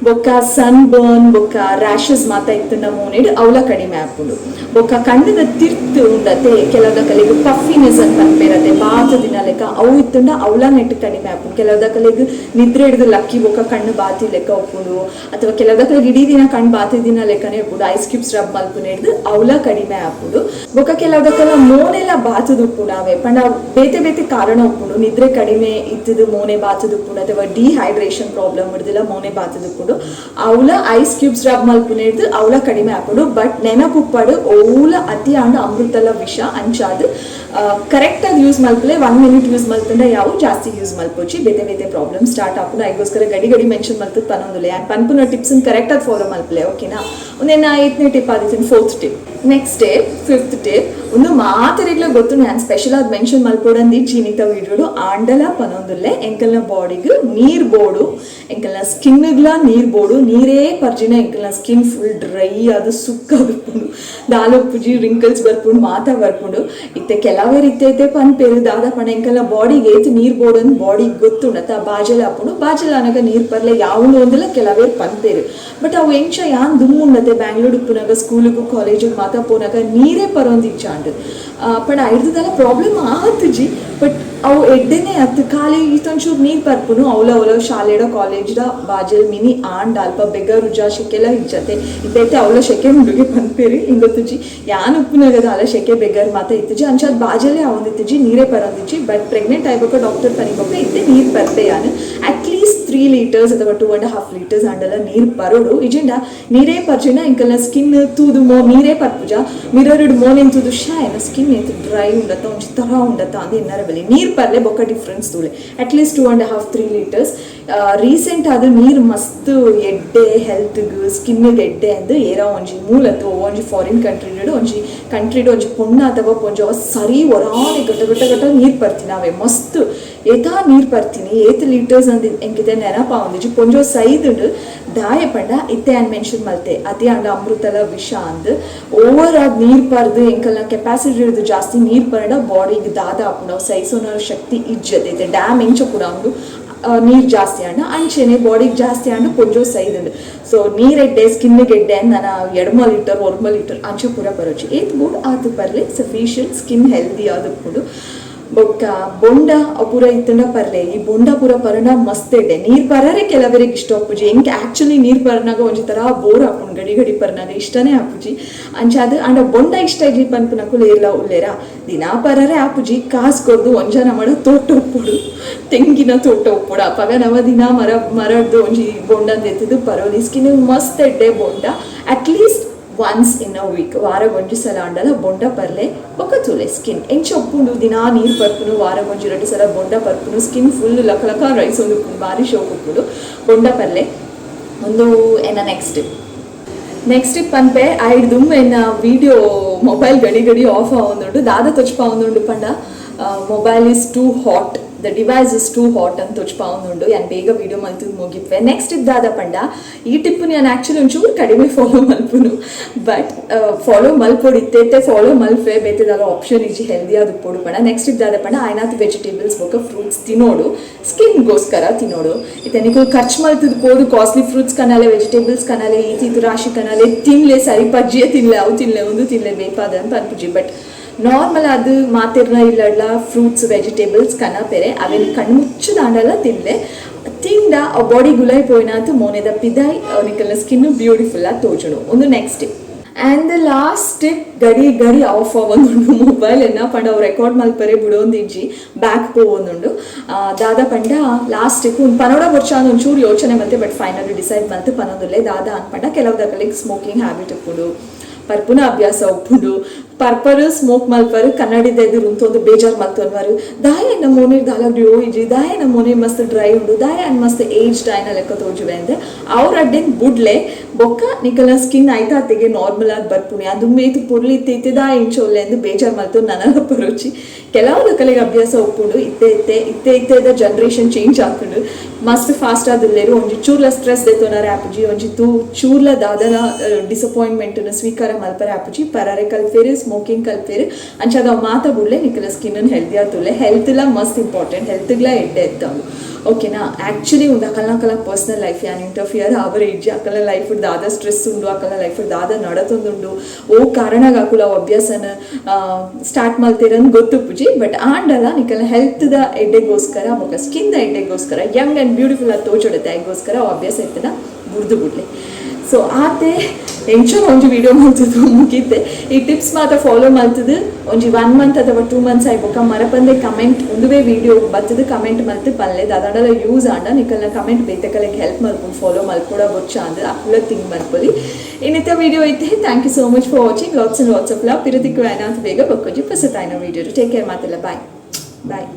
ಬೊಕ್ಕ ಸನ್ ಬರ್ನ್ ಬೊಕ್ಕ ರ್ಯಾಷಸ್ ಮಾತ ಇತ್ತುಂಡ ಮೋನೆಡ್ ಅವಲ ಕಡಿಮೆ ಆಪುಂಡು. ಬೊಕ್ಕ ಕಣ್ಣದ ತಿರ್ತು ಉಂಡತೆ, ಕೆಲವುದ ಕಲೆಗ್ ಪಫಿನೆಸ್ ಅಂತ ಪನ್ಪೇರತೆ, ಬಾತ ದಿನ ಲೆಕ್ಕ ಅವು ಇತ್ತುಂಡ ಅವಲ ನೆಟ್ ಕಡಿಮೆ ಆಪುಂಡು. ಕೆಲವುದ ಕಲೆಗ್ ನಿದ್ರೆ ಹಿಡಿದು ಲಕ್ಕಿ ಬೊಕ್ಕ ಕಣ್ಣು ಬಾತಿ ಲೆಕ್ಕ ಉಪ್ಪುಂಡು, ಅಥವಾ ಕೆಲವುದ ಕಲೆಗ್ ಇಡೀ ದಿನ ಕಣ್ಣು ಬಾತಿ ದಿನ ಲೆಕ್ಕನೆ ಉಪ್ಪುಂಡು. ಐಸ್ ಕ್ಯೂಬ್ಸ್ ರಬ್ ಮಲ್ಪುನೆ ಹಿಡ್ದು ಅವಲ ಕಡಿಮೆ ಆಪುಂಡು. ಬೊಕ್ಕ ಕೆಲವುದ ಕಲ ಮೋನೆಲ ಬಾತದ ಉಪ್ಪುಂಡು. ಅವೇ ಪಂಡ ಬೇತೆ ಬೇತೆ ಕಾರಣ ಉಪ್ಪುಂಡು. ನಿದ್ರೆ ಕಡಿಮೆ ಇತ್ತದು ಮೋನೆ ಬಾತದ ಉಪ್ಪುಂಡು, ಅಥವಾ ಡಿಹೈಡ್ರೇಷನ್ ಪ್ರಾಬ್ಲಮ್ ಹಿಡ್ದಿಲ್ಲ ಮೋನೆ ಬಾತದ ಉಪ್ಪುಂಡು. ಅವಲ ಐಸ್ ಕ್ಯೂಬ್ಸ್ ರಬ್ ಮಲ್ಪುನೆ ಹಿಡ್ದು ಅವಲ ಕಡಿಮೆ ಆಪುಂಡು. ಬಟ್ ನೆನಪುಪ್ಪಡು, ಓಲ ಅತಿ ಆಂಡ ಅಮೃತಲ ವಿಷ. ಅಂಚಾದ್ ಕರೆಕ್ಟ್ ಆಗಿ ಯೂಸ್ ಮಲ್ಪಲೆ. 1 ಮಿನಿಟ್ ಯೂಸ್ ಮಲ್ತಂಡ ಯಾವ, ಜಾಸ್ತಿ ಯೂಸ್ ಮಲ್ಪೊಚ್ಚಿ, ಬೇತೆ ಬೇತೆ ಪ್ರಾಬ್ಲಮ್ ಸ್ಟಾರ್ಟ್ ಆಪುಂಡು. ಐಗೋಸ್ಕರ ಗಡಿ ಗಡಿ ಮೆನ್ಷನ್ ಮಲ್ತದ ಪನೊಂದುಲೆ. ಆ್ಯಂಡ್ ಪನ್ಪುನ ಟಿಪ್ಸ್ ಕರೆಕ್ಟ್ ಆಗಿ ಫಾಲೋ ಮಲ್ಪಲೆ, ಓಕೆನಾ? ಒಂದೇನ ಐದನೇ tip ಆದಿತ್ತಿನ fourth tip. Next tip, fifth tip. ಒಂದು ಮಾತೆರೆಗ್ಲ ಗೊತ್ತು, ನಾನು ಸ್ಪೆಷಲ್ ಆಗಿ ಮೆನ್ಷನ್ ಮಲ್ಪೊಡಂದಿ ಚೀನಿತ ವೀಡಿಯೋಡು ಆಂಡಲ ಪನೊಂದುಲ್ಲೆ. ಎಂಕಲ್ನ ಬಾಡಿಗೆ ನೀರ್ ಬೋಡು, ಎಂಕಲ್ನ ಸ್ಕಿನ್ಗ್ಲ ನೀರ್ ಬೋಡು. ನೀರೇ ಪರ್ಜಿನ ಎಂಕಲ್ನ ಸ್ಕಿನ್ ಫುಲ್ ಡ್ರೈ ಅದು ಸುಕ್ಕ ಉಪ್ಪುಂಡು, ದಾಲುಪ್ಪುಜಿ, ರಿಂಕಲ್ಸ್ ಬರ್ಪುಂಡು, ಮಾತ ಬರ್ಪುಂಡು. ಇತ್ತೆ ಕೆಲವೇ ರೀತಿ ಐತೆ ಪನ್ಪೇರು. ದಾದ ಪಂಡ ಎಂಕಲ್ನ ಬಾಡಿಗೆ ಏತ್ ನೀರ್ ಬೋಡು ಅಂದ್ ಬಾಡಿಗೆ ಗೊತ್ತುಂಡತ. ಬಾಜಲ ಆಪುಂಡು, ಬಾಜಲ ಅನಗ ನೀರ್ ಪರ್ಲೆ ಯಾവുಂಡು ಒಂದಿಲ್ಲ ಕೆಲವೇ ಪನ್ಪೇರು. ಬಟ್ ಅವು ಎಂಚ ಯಾನ್ ದುಮ್ಮುಂಡತೆ ಬ್ಯಾಂಗ್ಳೂರ್ ಉಪ್ಪುನಾಗ ಸ್ಕೂಲಿಗೂ ಕಾಲೇಜಿಗೆ ಮಾತ ಪೋನಾಗ ನೀರೇ ಪರೊಂದಿಜ್ಜಾಂಡ್. ಪಂಡ ಐಡ್ದಲ್ಲ ಪ್ರಾಬ್ಲಮ್ ಆತುಜಿ. ಬಟ್ ಅವು ಎಡ್ಡೆನೆ ಅತ್ತು, ಖಾಲಿ ಈತೊಂಚೂರು ನೀರು ಪರ್ಪುನು. ಅವಲ ಅವಲ ಶಾಲೆಡ ಕಾಲೇಜ್ದ ಬಾಜಲ್ ಮಿನಿ ಆಂಡ ಅಲ್ಪ ಬೆಗರು ಜಾ ಶೆಕೆಲ ಇಜ್ಜತೆ. ಇತ್ತೈತೆ ಅವಲ ಶೆಕೆ ಉಂಡುಗೆ ಪನ್ಪೇರಿ ಹಿಂಗೊತ್ತುಜಿ. ಯಾನ್ ಉಪ್ಪುನಾಗದ ಅಲ ಶೆಕೆ ಬೆಗರ್ ಮಾತ ಇತ್ತುಜಿ. ಅಂಚಾದ್ ಬಾಜಲೇ ಆವೊಂದಿತ್ತುಜಿ, ನೀರೇ ಪರೊಂದಿಜ್ಜಿ. ಬಟ್ ಪ್ರೆಗ್ನೆಂಟ್ ಆಯ್ಬೊಕ್ಕ ಡಾಕ್ಟರ್ ಪನಿಬೊಕ್ಕ ಇತ್ತೆ ನೀರು ಪರ್ಪೆ ಯಾನ್. ಅಟ್ಲೀಸ್ಟ್ 3 ಲೀಟರ್ಸ್ ಅಥವಾ 2.5 ಲೀಟರ್ಸ್ ಅಂಡಲ ನೀರು ಪರೋಡು. ಇಜಿಂಡ ನೀರೇ ಪರ್ಜಿನ ಇಂಕಲ್ನ ಸ್ಕಿನ್ ತೂದು ಮೋ ನೀರೇ ಪರ್ಪುಜ. ಮಿರರ್ ಮೋನೆನ್ ತೂದು ಶಾ ಎನ್ನ ಸ್ಕಿನ್ ಏತ್ ಡ್ರೈ ಉಂಡತ್ತ, ಒಂಜಿ ತರ ಉಂಡತ್ತ ಅಂದ್ ಎನ್ನರ ಬಲ್ಲಿ. ನೀರು ಪರ್ಲೆ, ಬೊಕ್ಕ ಡಿಫ್ರೆನ್ಸ್ ತೂಲೆ. At least 2.5-3 litres. Recent ಅದು ನೀರು ಮಸ್ತ್ ಎಡ್ಡೆ, ಹೆಲ್ತ್ಗ್ ಸ್ಕಿನ್ಗೆ ಎಡ್ಡೆ ಅಂದ್ ಏರ ಒಂಜಿ ಮೂಲತ್ತು ಒಂಜಿ ಫಾರಿನ್ ಕಂಟ್ರಿ ಒಂಜಿ ಕಂಟ್ರಿಡ್ ಒಂಜಿ ಪೊಣ್ಣು ಅಥವಾ ಪೊಂಜೊ ಸರಿ ಒರಾನೆ ಗಟ್ಟ ಗಟ್ಟ ಗಟ್ಟ ನೀರು ಪರ್ತೀನಿ. ಅವೇ ಮಸ್ತ್ ಏತಾ ನೀರು ಪರ್ತೀನಿ, ಏತ್ ಲೀಟರ್ಸ್ ಅಂದ್ ಎಂಕಿತೆ ನೆನಪಾವೊಂದಿಜ್ಜಿ. ಪೊಂಜೊ ಸೈದುಂಡು. ದಾಯ ಪಂಡ ಇತ್ತೆ ಯಾನ್ ಮೆನ್ಷನ್ ಮಲ್ತೆ, ಅತಿ ಆಂಡ ಅಮೃತಲ ವಿಷ ಅಂದ್. ಓವರ್ ಆದ್ ನೀರ್ ಪರ್ದು ಎಂಕಲ್ನ ಕೆಪಾಸಿಟಿ ಹಿಡಿದು ಜಾಸ್ತಿ ನೀರ್ ಪರ್ಡ ಬಾಡಿಗೆ ದಾದ ಆಪುಂಡು, ಅವು ಸಹಿಸೋನ ಶಕ್ತಿ ಇಜ್ಜದೆ. ಇತ್ತೆ ಡ್ಯಾಮ್ ಎಂಚ ಕೂಡ ಉಂಡು, ನೀರ್ ಜಾಸ್ತಿ ಆಂಡ ಅಂಚೆನೆ ಬಾಡಿಗೆ ಜಾಸ್ತಿ ಆಂಡ ಪೊಂಜೊ ಸೈದುಂಡು. ಸೊ ನೀರೆಡ್ಡೆ, ಸ್ಕಿನ್ ಗೆಡ್ಡೆ. ನನ್ನ 2.5 ಲೀಟರ್ 1.5 ಲೀಟರ್ ಅಂಚೆ ಪೂರ ಬರೋಚಿ. ಏತ್ ಬೋಡು ಆತು ಪರ್ಲೆ, sufficient. Skin healthy ಆದುಪ್ಪುಂಡು. ಬೊಕ್ಕ ಬೊಂಡ ಪೂರ ಇತ್ತಂಡ ಪರ್ಲೆ. ಈ ಬೊಂಡ ಪೂರ ಪರಣ ಮಸ್ತ್ ಎಡ್ಡೆ. ನೀರ್ ಪರರೆ ಕೆಲವರಿಗೆ ಇಷ್ಟ ಆಪುಜಿ. ಎಂಕ್ ಆಕ್ಚುಲಿ ನೀರ್ ಪರ್ನಾಗ ಒಂಜಿ ತರ ಬೋರ್ ಆಪುಂಡು. ಗಡಿ ಗಡಿ ಪರ್ನಾಗ ಇಷ್ಟನೇ ಆಪುಜಿ ಅಂಚಾದ್. ಅಂಡ ಬೊಂಡ ಇಷ್ಟ ಇಜ್ಜಿ ಪನ್ಪುನಕುಲು ಏರ್ಲ ಉಲ್ಲೇರಾ, ದಿನಾ ಪರರೆ ಆಪುಜಿ. ಕಾಸ್ ಕೊರ್ದು ಒಂಜ ನಮಡ ತೋಟ ಉಪ್ಪುಡು, ತೆಂಗಿನ ತೋಟ ಉಪ್ಪುಡು. ಅಪಗ ನಮ ದಿನ ಮರ ಮರಡ್ದು ಒಂಜಿ ಬೊಂಡ ಎತ್ತದು ಪರೋಲಿ. ಸ್ಕಿನ್ ಮಸ್ತ್ ಎಡ್ಡೆ ಬೊಂಡ. At least once in a week, ವಾರಗೊಂಜಿ ಸಲ ಅಂಡಲ ಬೊಂಡ ಪರ್ಲೆ. ಬೊಕ್ಕ ತೂಲೆ ಸ್ಕಿನ್ ಎಂಚ ಉಪ್ಪುಂಡು. ದಿನಾ ನೀರು ಪರ್ಪುನು, ವಾರಗೊಂಜಿ ರಡ್ಡು ಸಲ ಬೊಂಡ ಪರ್ಪುನು, ಸ್ಕಿನ್ ಫುಲ್ ಲಕ ಲಕ ರೈಸ್ ಒಂದು ಉಪ್ಪುಂಡು, ಬಾರಿ ಶೋಕ್ ಉಪ್ಪುಂಡು. ಬೊಂಡ ಪರ್ಲೆ. ಒಂದು ಎನ್ನ ನೆಕ್ಸ್ಟ್ ನೆಕ್ಸ್ಟ್ ಪನ್ಪೆ. ಐಡ್ ದುಮ್ಮ ಎನ್ನ ವಿಡಿಯೋ ಮೊಬೈಲ್ ಗಡಿ ಗಡಿ ಆಫ್ ಆವೊಂದುಂಡು. ದಾದ ತೊಚ್ಪ ಆವೊಂದುಂಡು ಪಂಡ, mobile is too hot. The device is too hot ಅಂತ ತೋಚ್ಪಾವೊಂದುಂಡು. ಯಾನ್ ಬೇಗ ವೀಡಿಯೋ ಮಲ್ತದ್ ಮುಗಿಪೆ. ನೆಕ್ಸ್ಟ್ ಟಿಪ್ ದಾದ ಪಂಡ, ಈ ಟಿಪ್ಪು ಯಾನ್ ಆಕ್ಚುಲಿ ಒಂಚೂರು ಕಡಿಮೆ ಫಾಲೋ ಮಲ್ಪುನು, ಬಟ್ ಫಾಲೋ ಮಲ್ಪೊಡು. ಇತ್ತೆ ಇತ್ತೆ ಫಾಲೋ ಮಲ್ಪೆ, ಬೇತೆ ದಾಲ ಆಪ್ಷನ್ ಇಜ್ಜಿ ಹೆಲ್ದಿ ಆದ್ ಉಪ್ಪೊಡು ಪಂಡ. ನೆಕ್ಸ್ಟ್ ಟಿಪ್ ದಾದ ಪಂಡ, ಆಯ್ನಾತ್ ವೆಜಿಟೇಬಲ್ಸ್ ಬೊಕ್ಕ ಫ್ರೂಟ್ಸ್ ತಿನೋಡು, ಸ್ಕಿನ್ಗೋಸ್ಕರ ತಿನೋಡು. ಇತ್ತೆ ನಿಕುಲು ಖರ್ಚು ಮಲ್ತದ್ ಪೋದು ಕಾಸ್ಟ್ಲಿ ಫ್ರೂಟ್ಸ್ ಕನಾಲೆ, ವೆಜಿಟೇಬಲ್ಸ್ ಕನಾಲೆ, ಈತ್ ರಾಶಿ ಕನಾಲೆ, ತಿನ್ಲೆ, ಸರಿ ಪಜ್ಜಿಯೇ ತಿನ್ಲೆ, ಅವು ತಿನ್ಲೆ, ಉಂದು ತಿನ್ಲೆ, ಬೇಪಾದ ಅಂತ ಪನ್ಪುಜಿ. ಬಟ್ ನಾರ್ಮಲ್ ಅದು ಮಾತೆರ್ನ ಇಲ್ಲಡ್ಲ ಫ್ರೂಟ್ಸ್ ವೆಜಿಟೇಬಲ್ಸ್ ಕನಪೆರೆ, ಅವೆನ್ ಕಣ್ಮುಚ್ಚುದಾಂಡಲ ತಿನ್ಲೆ. ತಿಂಡ ಆ ಬಾಡಿ ಗುಲಾಯ್ ಪೋಯಿನಾತ್ ಮೋನೆದ ಪಿದಾಯ್ ನಿಕಲ್ನ ಸ್ಕಿನ್ ಬ್ಯೂಟಿಫುಲ್ ಆಗಿ ತೋಜುಂಡು. ಒಂದು next tip. And the last tip, ಗಡಿ ಗಡಿ ಆಫ್ ಆವೊಂದುಂಡು ಮೊಬೈಲ್. ಎನ್ನ ಪಂಡ ಅವು ರೆಕಾರ್ಡ್ ಮಲ್ಪರೆ ಬಿಡೊಂದಿಜ್ಜಿ, ಬ್ಯಾಕ್ ಪೋವೊಂದುಂಡು. ದಾದ ಪಂಡ ಲಾಸ್ಟ್ ಟಿಪ್, ಒಂದು ಪನೋಡ ಬೊರ್ಚ ಒಂಚೂರು ಯೋಚನೆ ಮಲ್ತೆ, ಬಟ್ ಫೈನಲಿ ಡಿಸೈಡ್ ಮಲ್ತು ಪನೊಂದುಲ್ಲೆ. ದಾದ ಅನ್ಪಂಡ, ಕೆಲವು ದಕಲಿಗೆ ಸ್ಮೋಕಿಂಗ್ ಹ್ಯಾಬಿಟ್ ಉಪ್ಪುಂಡು, ಪರ್ಪುನ ಅಭ್ಯಾಸ ಉಪ್ಪುಂಡು. ಪರ್ಪರು ಸ್ಮೋಕ್ ಮಲ್ಪರು, ಕನ್ನಡಿದ ಎದುರು ಉಂತೊಂದು ಬೇಜಾರ್ ಮಲ್ತೊನ್ವರು, ದಾಯ ಎನ್ನ ಮೋನೆ ದಾಲ ಗ್ಲೋ ಇಜ್ಜಿ, ದಾಯ ಎನ್ನ ಮೋನೆ ಮಸ್ತ್ ಡ್ರೈ ಉಂಡು, ದಾಯ ಅನ್ ಮಸ್ತ್ ಏಜ್ಡ್ ಆಯ್ನ ಲೆಕ್ಕ ತೋಜುವೆ ಅಂದೆ. ಅವ್ರ ಅಡ್ಡೆನ್ ಬುಡ್ಲೆ. ಬೊಕ್ಕ ನಿಕಲ್ನ ಸ್ಕಿನ್ ಐತಾತೆಗೆ ನಾರ್ಮಲ್ ಆಗಿ ಬರ್ಪುಣಿ. ಅದು ಮೇತು ಪೊರ್ಲು ಇತ್ತೆ ಇತ್ತೆ ದಾಯ ಇಂಚೊಲ್ಲೆ ಅಂದ್ ಬೇಜಾರ್ ಮಲ್ತು ನನಲ ಬರೋಚಿ. ಕೆಲವು ದಕಲಿಗೆ ಅಭ್ಯಾಸ ಉಪ್ಪುಂಡು. ಇತ್ತೆ ಇತ್ತೆ ಇತ್ತೆ ಇತ್ತೆದ ಜನರೇಷನ್ ಚೇಂಜ್ ಆತುಂಡು, ಮಸ್ತ್ ಫಾಸ್ಟ್ ಆದುಲ್ಲೆರ್. ಒಂಜಿ ಚೂರ್ಲ ಸ್ಟ್ರೆಸ್ ದೆತ್ತೊನರೆ ಆಪುಜಿ, ಒಂಜಿ ತೂ ಚೂರ್ಲ ದಾದನ ಡಿಸಪಾಯಿಂಟ್ಮೆಂಟ್ ಸ್ವೀಕಾರ ಮಲ್ಪರೆ ಆಪುಜಿ. ಪರರೆ ಕಲ್ಪೇರು, ಸ್ಮೋಕಿಂಗ್ ಕಲ್ಪೇರು. ಅಂಚಾದ ಅವು ಮಾತ ಬುಡ್ಲೆ, ನಿಕಲ ಸ್ಕಿನ್ ಹೆಲ್ದಿ ಆತುಲ್ಲೆ. ಹೆಲ್ತ್ಲ ಮಸ್ತ್ ಇಂಪಾರ್ಟೆಂಟ್, ಹೆಲ್ತ್ಗ್ಲ ಎಡ್ಡೆ ಇತ್ತವು, ಓಕೆನಾ? ಆ್ಯಕ್ಚುಲಿ ಒಂದು ಅಕಲ್ನ ಅಕಲ ಪರ್ಸನಲ್ ಲೈಫ್, ಯಾನ್ ಇಂಟರ್ಫಿಯರ್ ಅವರೇ ಇಜ್ಜಿ. ಅಕಲ್ನ ಲೈಫ್ ದಾದ ಸ್ಟ್ರೆಸ್ ಉಂಡು, ಅಕಲ್ನ ಲೈಫ್ ದಾದ ನಡತೊಂದುಂಡು, ಓ ಕಾರಣಗ್ ಅಕುಲು ಅವು ಅಭ್ಯಾಸನ ಸ್ಟಾರ್ಟ್ ಮಲ್ತಿರನ್ ಗೊತ್ತುಪ್ಪುಜಿ. ಬಟ್ ಆಂಡಲ ನಿಕಲ್ನ ಹೆಲ್ತ್ದ ಎಡ್ಡೆಗೋಸ್ಕರ ಬೊಕ್ಕ ಸ್ಕಿನ್ದ ಎಡ್ಡೆಗೋಸ್ಕರ, ಯಂಗ್ ಆ್ಯಂಡ್ ಬ್ಯೂಟಿಫುಲ್ ಆಗಿ ತೋಚೊಡುತ್ತೆ, ಅದಕ್ಕೋಸ್ಕರ ಅವು ಅಭ್ಯಾಸ ಇತ್ತನ ಬುಡ್ದು ಬುಡ್ಲೆ. ಸೊ ಆತೆ, ಎಂಚೋ ಒಂಜಿ ವಿಡಿಯೋ ಮಲ್ತದ್ದು ಮುಗಿತೆ. ಈ ಟಿಪ್ಸ್ ಮಾತ್ರ ಫಾಲೋ ಮಲ್ತದು ಒಂಜಿ ಒನ್ ಮಂತ್ ಅಥವಾ 2 ಮಂತ್ಸ್ ಆಯ್ಬೊಕ್ಕ ಮರಪಂದೆ ಕಮೆಂಟ್, ಒಂದುವೇ ವಿಡಿಯೋ ಬತ್ತದು ಕಮೆಂಟ್ ಮಲ್ತು ಪಲ್ಲೆ. ದಾದಾಂಡಲ ಯೂಸ್ ಆಂಡ ನಿಕಲ್ನ ಕಮೆಂಟ್ ಬೇತೆ ಕಲೆಗೆ ಹೆಲ್ಪ್ ಮಲ್ಪುಂಡು. ಫಾಲೋ ಮಲ್ಪೊಡ ಬೊಚ್ಚ ಅಂದ್ ಅಕ್ಲ ಥಿಂಕ್ ಮಲ್ಪೊಲಿ. ಇನ್ನಿತ ವಿಡಿಯೋ ಇತ್ತೆ. Thank you so much for watching. Lots and lots of love. ಪಿರತಿಕ್ಕು ಆಯ್ನಾತ್ ಬೇಗ ಬೊಕ್ಕೊಂಜಿ ಪೊಸತಾಯ್ನ ವಿಡಿಯೋ. ಟೇಕ್ ಕೇರ್ ಮಾತೆಲ್ಲ. Bye boy.